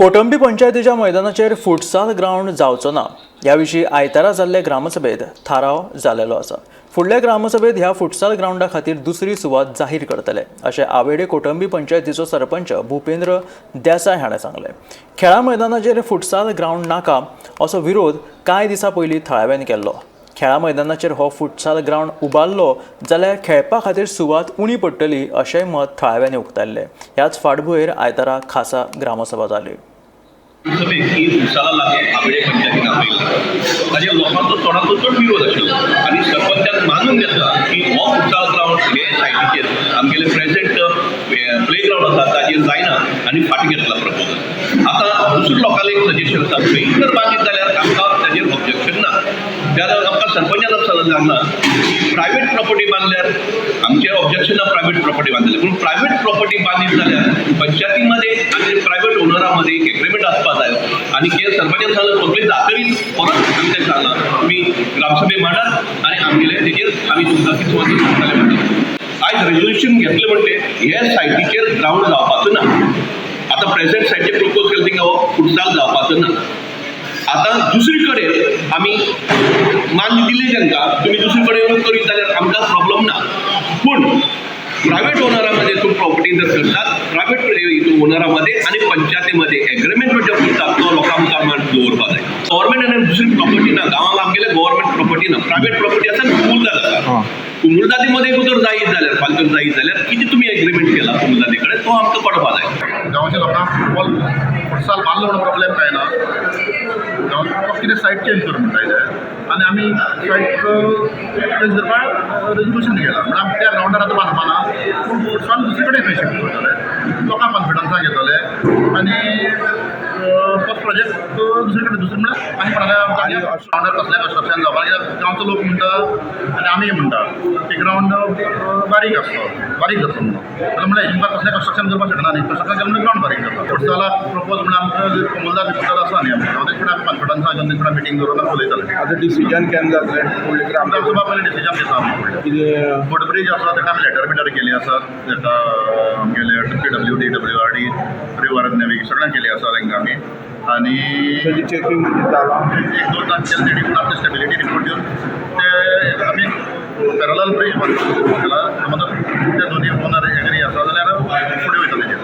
कोटंबी पंचायतीच्या मैदानाचेर futsal ground जावचो ना ह्या विशीं आयतारा जाल्ले ग्रामसभेत थाराव जालेलो आसा. फुडल्या ग्रामसभेत ह्या फुटसाल ग्रावंडा खातीर दुसरी सुवात जाहीर करतले अशें आवेडे कोटंबी पंचायतीचो सरपंच भूपेंद्र देसाय हाणें सांगलें. खेळा मैदानाचेर फुटसाल ग्रावंड नाका असो विरोध कांय दिसां पयलीं थळाव्यांनी केल्लो. खेळा मैदानाचेर हो फुटसाल ग्रावंड उबारलो जाल्यार खेळपा खातीर सुवात उणी पडटली अशेंय मत थळाव्यांनी उक्तायल्लें. ह्याच फाटभुंयेर आयतारा खासा ग्रामसभा जाली. सभेक ही फुटसाला लागून आवेडे पंचायतीन आपयल्ली. ताजेर लोकांचो चडांतलो चड विरोध आशिल्लो आनी सरपंचान मानून घेतला की हो फुटसाल ग्रावंड हे सायटीचेर, आमगेले प्रेझेंट प्ले ग्रावंड आसा ताजेर जायना आनी फाटीं घेतला प्रपोजल. आतां दुसरे लोकांले एक सजेशन आसा, खंय जर बांदीत जाल्यार आमकां ताजेर ऑब्जेक्शन ना. त्या आमकां सरपंचान सांगलां की प्रायवेट प्रॉपर्टी बांदल्यार आमचेर ऑब्जेक्शन ना. प्रायवेट प्रॉपर्टी बांदले, पूण प्रायवेट प्रॉपर्टी बांदीत जाल्यार पंचायतीमध्ये आनी प्रायवेट ओनरा मध्ये एक एग्रीमेंट आसपा जाय. आनी ते सरपंचान सांगलें, सगळें जातरीच परत आमी तांकां सांगलां, तुमी ग्रामसभे मांडात आनी आमगेले तेजेर आमी तुमकां कितें वचून सांगतले म्हणटा. आयज रेजोल्युशन घेतलें म्हणटे हे सायटीचेर ग्रावंड जावपाचो ना. आतां प्रेझेंट सायटीचेर प्रपोज केलें, थिंगा हो फुटसाल जावपाचो ना. आतां दुसरी कडेन आमी मान्य दिली तांकां, तुमी दुसरी कडेन करीत जाल्यार आमकां प्रॉब्लम ना. पूण प्रायवेट ओनरामध्ये तूं प्रॉपर्टी जर करतात, प्रायवेट ओनरामध्ये आनी पंचायतीमध्ये एग्रीमेंट जो करतात तो लोकां मुखार दवरपा जाय. गव्हर्मेंटान दुसरी प्रॉपर्टी ना गांवांत. आमगेले गव्हर्मेंट प्रॉपर्टी ना, प्रायवेट प्रॉपर्टी आसा आनी कुमुलदाद आसा. कुमुलदादी मध्ये जर जायत जाल्यार, फाल्यां जर जायत जाल्यार कितें तुमी एग्रीमेंट केला कुमुलदादी कडेन, तो आमकां कळपा जाय. गांवच्या लोकांक फुटबॉल फुटसाल बांदलो म्हणून प्रॉब्लेम काय ना. गांवांत कितें सायट चेंज कर म्हणटा ते आनी आमी सायट चेंज करपाक रेजोल्युशन केलां. म्हणल्यार आमी त्या ग्रावंडार आतां बांदपा ना, पूण फुटसाल दुसरे कडेन खंय शिफ्ट करतले, लोकांक कॉन्फिडन्सान घेतले आनी तो प्रोजेक्ट दुसरे कडेन, दुसरें म्हणल्यार आनी कोणाल्या ग्रावंडार कसलें कन्स्ट्रक्शन जावपाक. कित्याक गांवचो लोक म्हणटा आनी आमी म्हणटा की ग्रावंड बारीक आसलो, बारीक जातलो म्हणून. जाल्यार म्हणल्यार हेजे मुखार कसलें कन्स्ट्रक्शन करपाक शकना न्ही. कन्स्ट्रक्शन केलें म्हणल्यार ग्रावंड बारीक जाता. फुटसालाक प्रपोज म्हणल्यार आमकां कोमुलदाद बिमुलदाद आसा न्ही आमचें, हांव तेजे कडेन आमी कॉन्फिडन्सान घेवन तेजे कडेन मिटींग दवरून आमी उलयताले. आतां डिसिजन केन्ना जातलें फुडलें ग्राम ग्रामसभा पयलीं डिसिजन घेता आमी फुडलें. कितें? फुटब्रीज आसा, ताका आमी लेटर बिटर केली आसात. ताका आमगेले PWD, WRD, river navy सगळ्यांक केली आसा तांकां आमी आनी ताजें चॅकींग कितें जालां? एक दोन दान केले तेणी, पूण आमचे स्टेबिलिटी रिपोर्ट दिवन ते आमी पॅरलल ब्रीज बांदपाक केला. समज ते दोनी ओनर